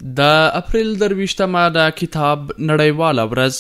د اپریل 23 مه د کتاب نړیواله ورځ.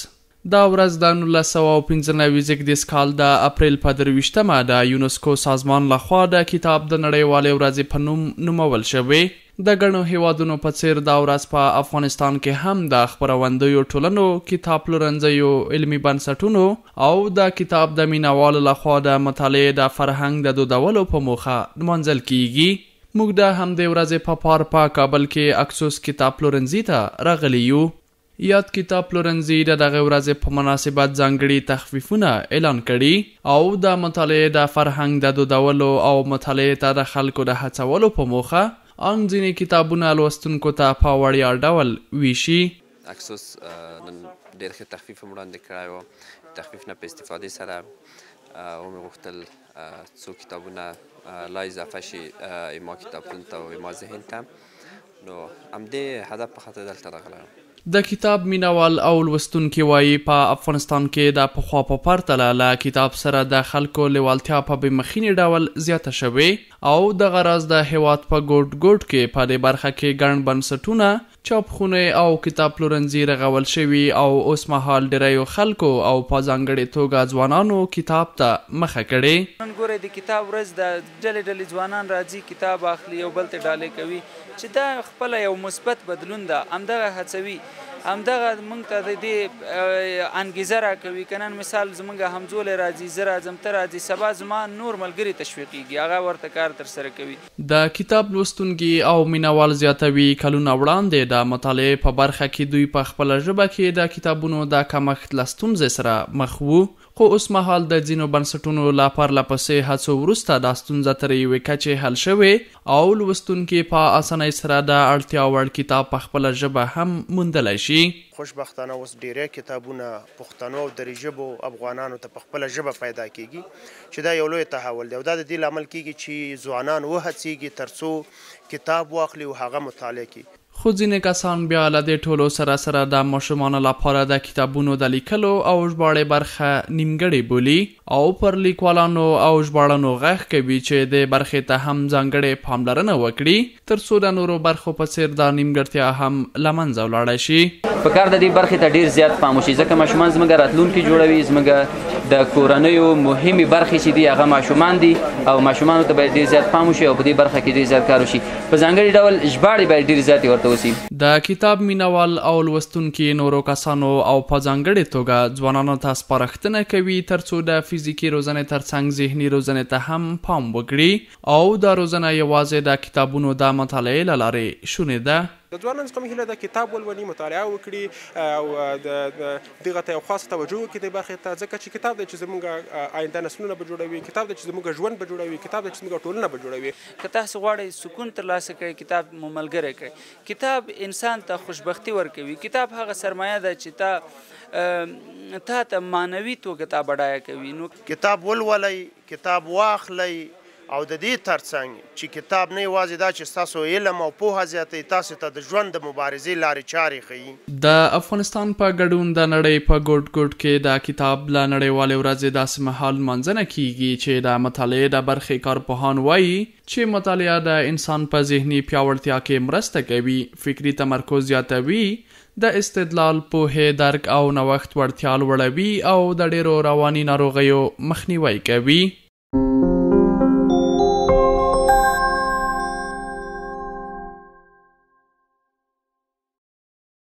دا ورځ د 1995 زېږدیز کال د اپریل په 23 مه د یونسکو سازمان لخوا د کتاب د نړیوالې ورځې په نوم نومول شوې. د ګڼو هیوادونو په څیر دا ورځ په افغانستان کې هم د خپروندیو ټولنو، کتاب پلورنځیو، علمي بنسټونو او د کتاب د مینهوالو لخوا د مطالعې د فرهنګ د دودولو په موخه نمانځل کیږي. موږ د همدې ورځې په پار په کابل کې اکسوس کتاب پلورنځي ته راغلي یو. یاد کتاب پلورنځي د دغې ورځې په مناسبت ځانګړي تخفیفونه اعلان کړي او د مطالعې د فرهنګ د دودولو او مطالعې ته د خلکو د هڅولو په موخه ان ځینې کتابونه لوستونکو ته په وړیا ډول ویشي. اکسوس نن ډېر ښه تخفیف هم وړاندې کړی و. تخفیف نه په استفادې سره ومې غوښتل څو کتابونه لا اضافه شي ما کتابتون ته او ما ذهن ته، نو همدې هدف په خاطر دلته راغلی یم. د کتاب مینوال او لوستونکي وايي، په افغانستان کې د پخوا په پرتله له کتاب سره د خلکو لیوالتیا په بې مخینې ډول زیاته شوې او دغه راز د هېواد په ګوټ ګوټ کې په دې برخه کې ګڼ بنسټونه، چاپخونې او کتاب پلورنځي رغول شوي او اوسمهال ډېریو خلکو او په ځانګړې توګه ځوانانو کتاب ته مخه کړې. نن ګورئ د کتاب ورځ ده، ډلې ډلې ځوانان راځي، کتاب اخلي، یو بل ته ډالۍ کوي، چې دا خپله یو مثبت بدلون ده. همدغه هڅوي، همدغه موږ ته د دې انګیزه راکوي. که نن مثال زموږ همزولی راځي، زه راځم، ته راځي، سبا زما نور ملګري تشویقیږي، هغه ورته کار ترسره کوي. د کتاب لوستونکي او مینهوال زیاتوي، کلونه وړاندې د مطالعې په برخه کې دوی په خپله ژبه کې د کتابونو د کمښت له ستونزې سره مخ وو، خو اوسمهال د ځینو بنسټونو له پرله پسې هڅو وروسته دا ستونزه تر یوې کچې حل شوې او لوستونکي په اسانۍ سره د اړتیا وړ کتاب په خپله ژبه هم موندلی شي. خوشبختانه اوس ډیری کتابونه پښتنو او دري ژبو افغانانو ته په خپله ژبه پیدا کیږي، چې دا یو لوی تحول دی او دا د دې لامل کیږي چې ځوانان وهڅیږي ترڅو کتاب واخلي او هغه مطالعه کړي. خو ځینې کسان بیا له دې ټولو سره سره د ماشومانو لپاره د کتابونو د لیکلو او ژباړې برخه نیمګړې بولي او پر لیکوالانو او ژباړنو غږ کوي چې دې برخې ته هم ځانګړې پاملرنه وکړي ترڅو د نورو برخو په څېر دا نیمګړتیا هم له منځه ولاړه شي. په کار د دې برخې ته ډېر زیات پام وشي، ځکه ماشومان زموږ راتلونکي جوړوي، زموږ د کورنیو مهمې برخې چې دي هغه ماشومان دي او ماشومانو ته باید ډېر زیات پام وشي او په دې برخه کې ډېر زیات کار وشي. په ځانګړي ډول ژباړې باید ډېرې زیاتې ورته وشي. د کتاب مینهوال او لوستونکي نورو کسانو او په ځانګړې توګه ځوانانو ته سپارښتنه کوي ترڅو د فزیکي روزنې ترڅنګ ذهني روزنې ته هم پام وکړي او دا روزنه یوازې د کتابونو د مطالعې له لارې شونې ده. د ځوانانو څخه مې هیله ده کتاب ولولي، مطالعه وکړي او دغه ته یو خاصه توجه وکړي دې برخې ته، ځکه چې کتاب دی چې زموږ آینده نسلونه به جوړوي، کتاب دی چې زموږ ژوند به جوړوي، کتاب دی چې زموږ ټولنه به جوړوي. که تاسو غواړئ سکون ترلاسه کړئ، کتاب مو ملګری کړئ. کتاب انسان ته خوشبختي ورکوي. کتاب هغه سرمایه ده چې تا ته معنوي توګه تا بډایه کوي. نو کتاب ولولئ، کتاب واخلئ او د دې ترڅنګ چې کتاب نه یوازې دا چې ستاسو علم او پوهه زیاتوي، تاسو ته د ژوند د مبارزې لارې چارې ښیي. د افغانستان په ګډون د نړۍ په ګوټ ګوټ کې د کتاب له نړیوالې ورځې داسې مهال لمانځنه کیږي چې د مطالعې د برخې کارپوهان وایي چې مطالعه د انسان په ذهني پیاوړتیا کې مرسته کوي، فکري تمرکز زیاتوي، د استدلال، پوهې، درک او نوښت وړتیا لوړوي او د ډېرو رواني ناروغیو مخنیوی کوي.